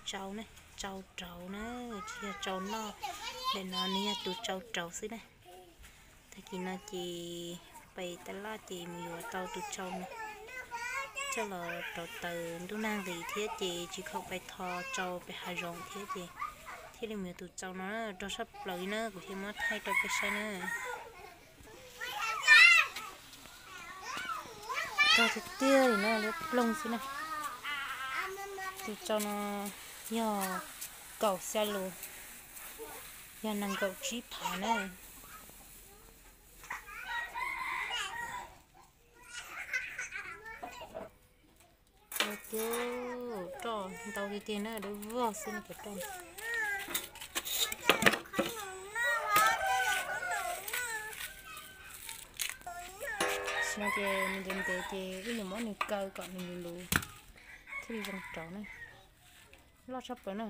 tsau na, tsau rauv na, tsis yog tsau noj, ntawm no nws yog tus tsau rauv xwb na. Tag kis no ces pem tab laj ces mus yuav tau tus tsau no coj los rauv taws ntuj nag nqis thiab ces tsis khoom pais tho tsau pem hav zoov thiab ces thiaj li mus yuav tus tsau no rog saj plaws li na, kuv thiaj muab thaij rau peb saib na. Rog tiag tiag li na, liab ploog xwb na. Tus tsau no yog kaum xya lus, yog nees nkaum tsib phav na. Rog ntau tiag tiag na, dawb vog xwb na cov rog. Tam sim no ces nws ntev ntev ces wb yuav muab nws kaw kom nws luv luv thiaj li zoo rauv na. Loj tshaj plaws na,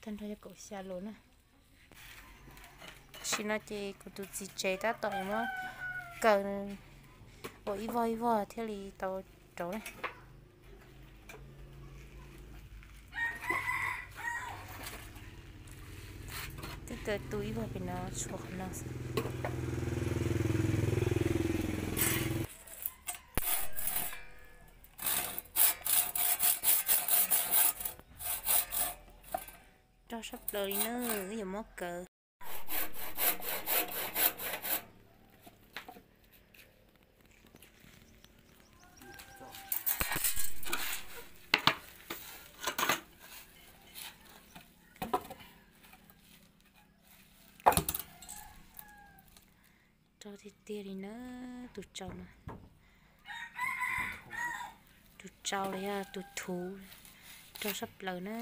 tag nrho yog kaum xya lus na. Tam sim no ces kuv tus txiv tsev tab tom yuav muab kaw ua ib vog ib vog thiaj li tau rauv na. Twb kaw tu ib vog pem no tshuav qhov no xwb. Rog sab plaws li na, wb yuav muab kaw. Rog tiag tiag li na, tus tsau no. Tus tsau los yog tus thuv, rog sab plaws na.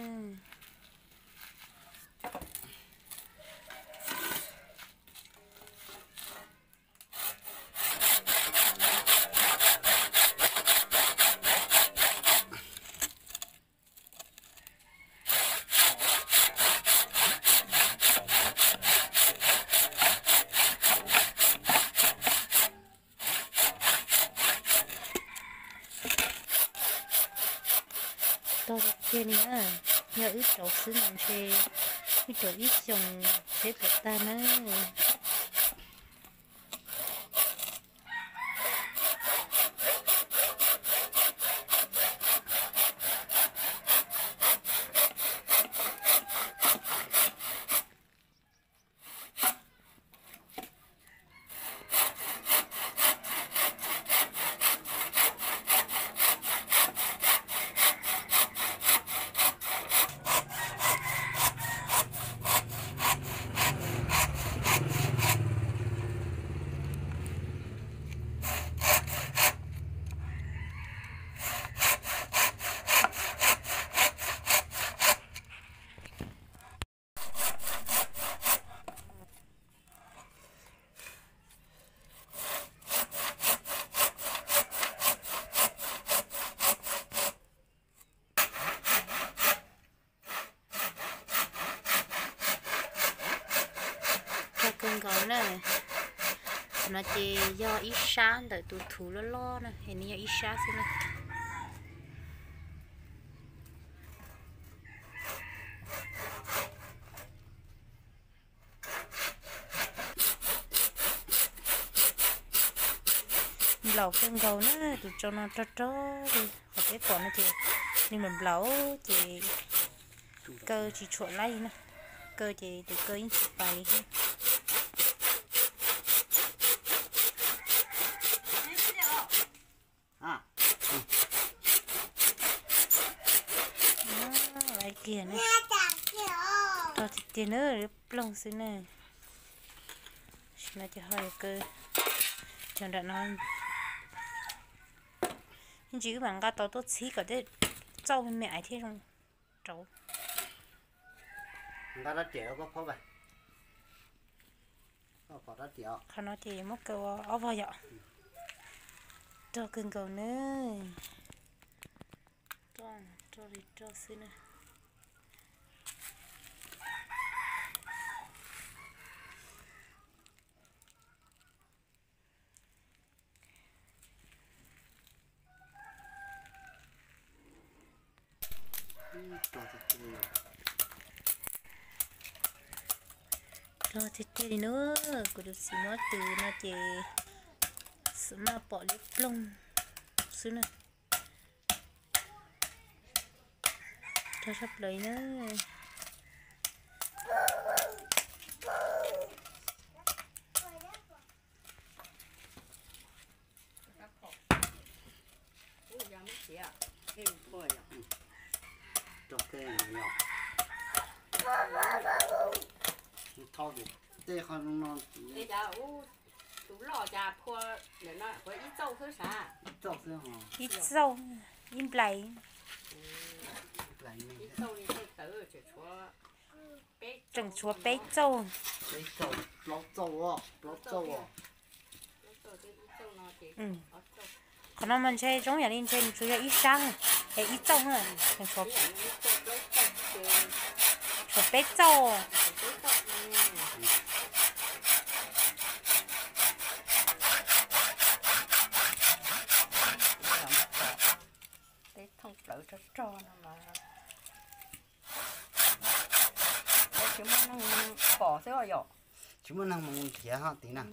Tog tiag tiag li na, yog wb rauv xwb mas ntshe wb rauv ib xyoos thiab kom tag na. Rog kawg nkaus na. Qhov no ces yog ib sab ntawm tus thuv loj loj na, es nws yog ib sab xwb na. Nplaum kawg nkaus na, tus tsau no rog rog li qhov peb pom no ces nws nplaum nplaum ces kaw tsis tshuam laib li na, kaw ces tus kaw yeej tsis pais li thiab. Laiv kiag na, rog tiag tiag na, ploog xwb na. Tam sim no ces ho yuav kaw cov nram no. Ib ntsis wb mam nqa tau tuaj txhib kom tej txauj me me ais thiaj zoo rauv. Qhov no ces muab kaw ua ob vog yom. Rog kawg nkaus na. Rog li rog xwb na. Rog tiag tiag li na, kuv tus txiv muab tws no ces xwb maj pom liab ploog xwb na. Rog sab plaws na. Rog tej no, tej qho no, tus loj cas phua ntawm no ua ib txauj xwb sav? Ib txauj, ib nplais. Ib txauj li tej tawv tseem tshuav peb txauj. Peb txauj, plaub txauj, plaub txauj. Qhov no mas ntshe zoo yam li ntshe nws tsuas yog ib sab es ib txauj na, tseem tshuav, tshuav peb txauj. Tej thooj plawv rog rog no mas tsis muaj neeg pom xwb yom. Tsis muaj neeg mus nrhiav ho tid na.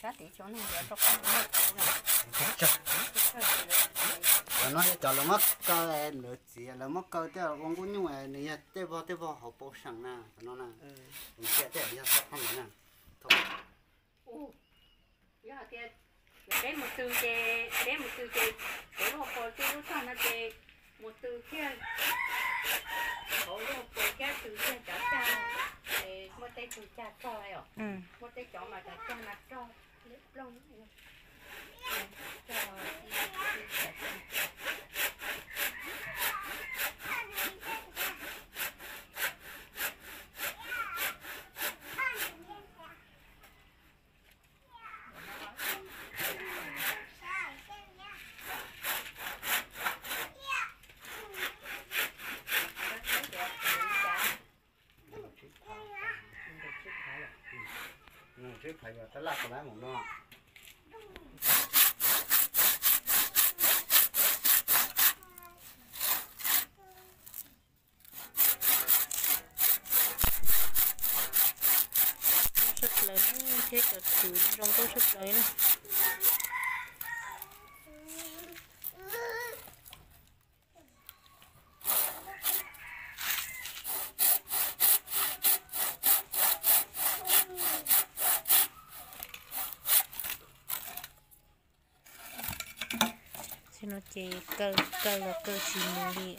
Sab tid tsis muaj neeg nrhiav rau qhov tsis muaj kuv na. Qhov no yog cov lawv muab kaw, lawv txiav lawv muab kaw tej ua nkuj nyuj, nws yog tej vog tej vog hauv paus seem na, cov no na. Kuv ntsia tej yog tau qhov ntawd na. Yog hais tias peb mus tw ces peb mus tw ces peb luaj paus tej lub tog no ces mus tw thiaj, hauv luaj paus thiab tw thiaj cov cag, es muaj tej tug cag tog os, muaj tej cov mas cov cag mas rog liab ploog. Sab plaws thiab cov txwv zoo nkauj sab plaws na. Xwb no ces kaw kaw los kaw tsis mus li.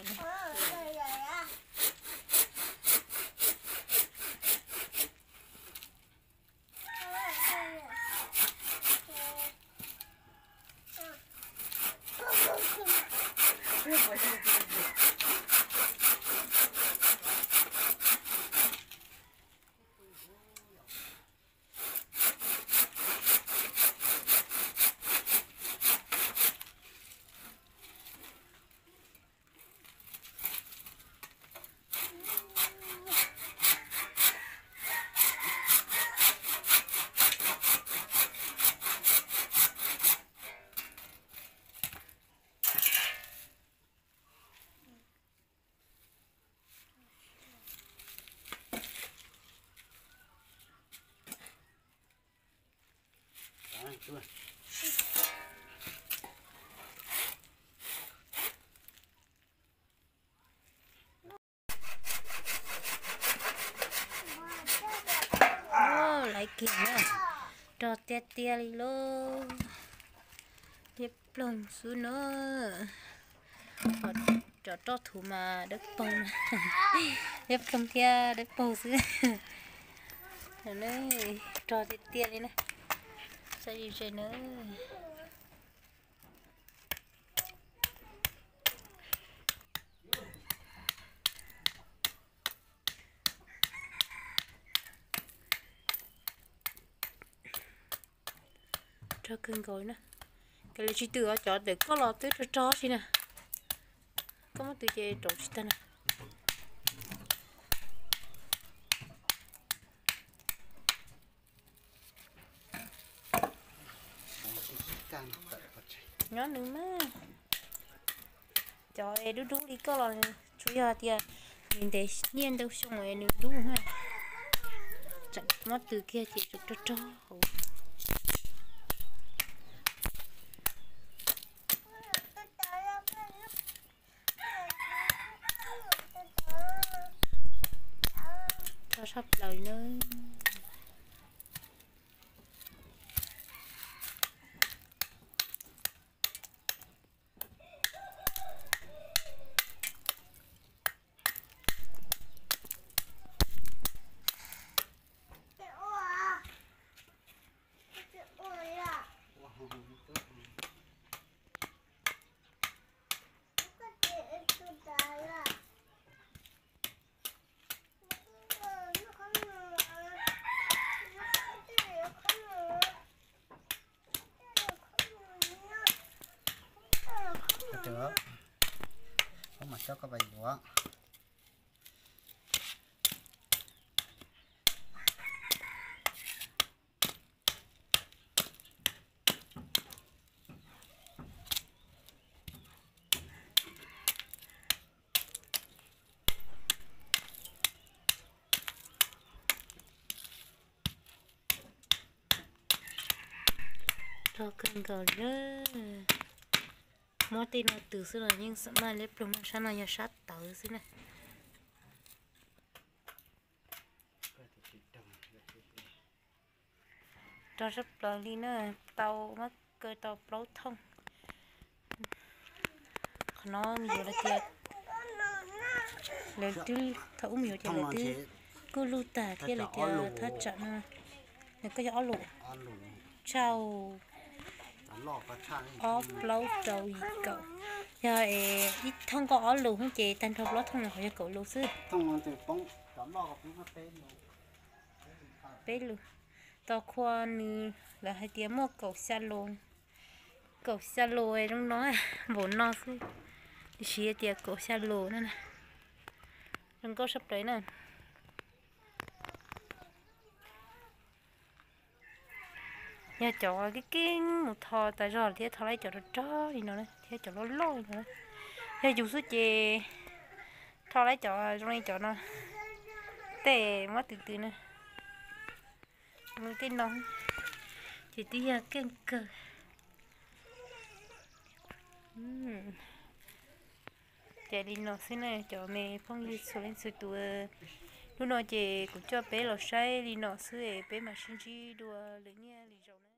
Laiv kiag na, rog tiag tiag li lauj. Liab ploog xwb na. Cov roj thuv mas dawb paug na. Liab ploog thiab dawb paug xwb. Rog tiag tiag li na. Saib ze na. Rog kawg nkaus na. Koj lawv tsis tw os, cov ntawm koj los twb rog rog si na. Koj muab tw ces rauv tsis tag na. Nyob nws mas, cov dub dub li koj los tsuas yog tias Nws ntev niaj ntau xyoo nws dub na. Tsam mob tws kiag ces tsum rog rog hauv. Rog sab plaws na. Koj mas coj koj pais yuav. Rog kawg nkaus li. Muab tej no tws xwb los yeej xam maj li pluag, sab no yog sab tawv xwb na. Rog sab plaws li na, tau muab kaw tau plaub thooj. Qhov no me nyuam lawv tias, lawv twb thaum ub me nyuam ces lawv twb kuj luj tag thiab lawv tias thaj tsam no nws kuj yog ob lus, tshaj ob plaub rau yim kaum. Yog es ib thooj nkauj ob lus ces tag nrho plaub thooj no qhov yog kaum lus xwb. Peb lus. Tos khua nws lawv hais tias muaj kaum xya lus, kaum xya lus zoo no, npaum no xwb, tiam sis tias kaum xya lus na. Zoo nkauj sab plaws na. Yog cov keeb keeb mus tho tas zog thiab tho laib cov rog rog li no thiab cov loj loj li no. Yog yus xwb ces tho laib cov zoo li cov no, tej muab tws tws na. Tej no ces twb yog keej kawg. Ces li no xwb na cov me phooj ywg txhua leej txhua tus. Hnub no ces kuv coj peb los saib li no xwb es peb mam sib ntsib dua lwm niaj lwm zaus na.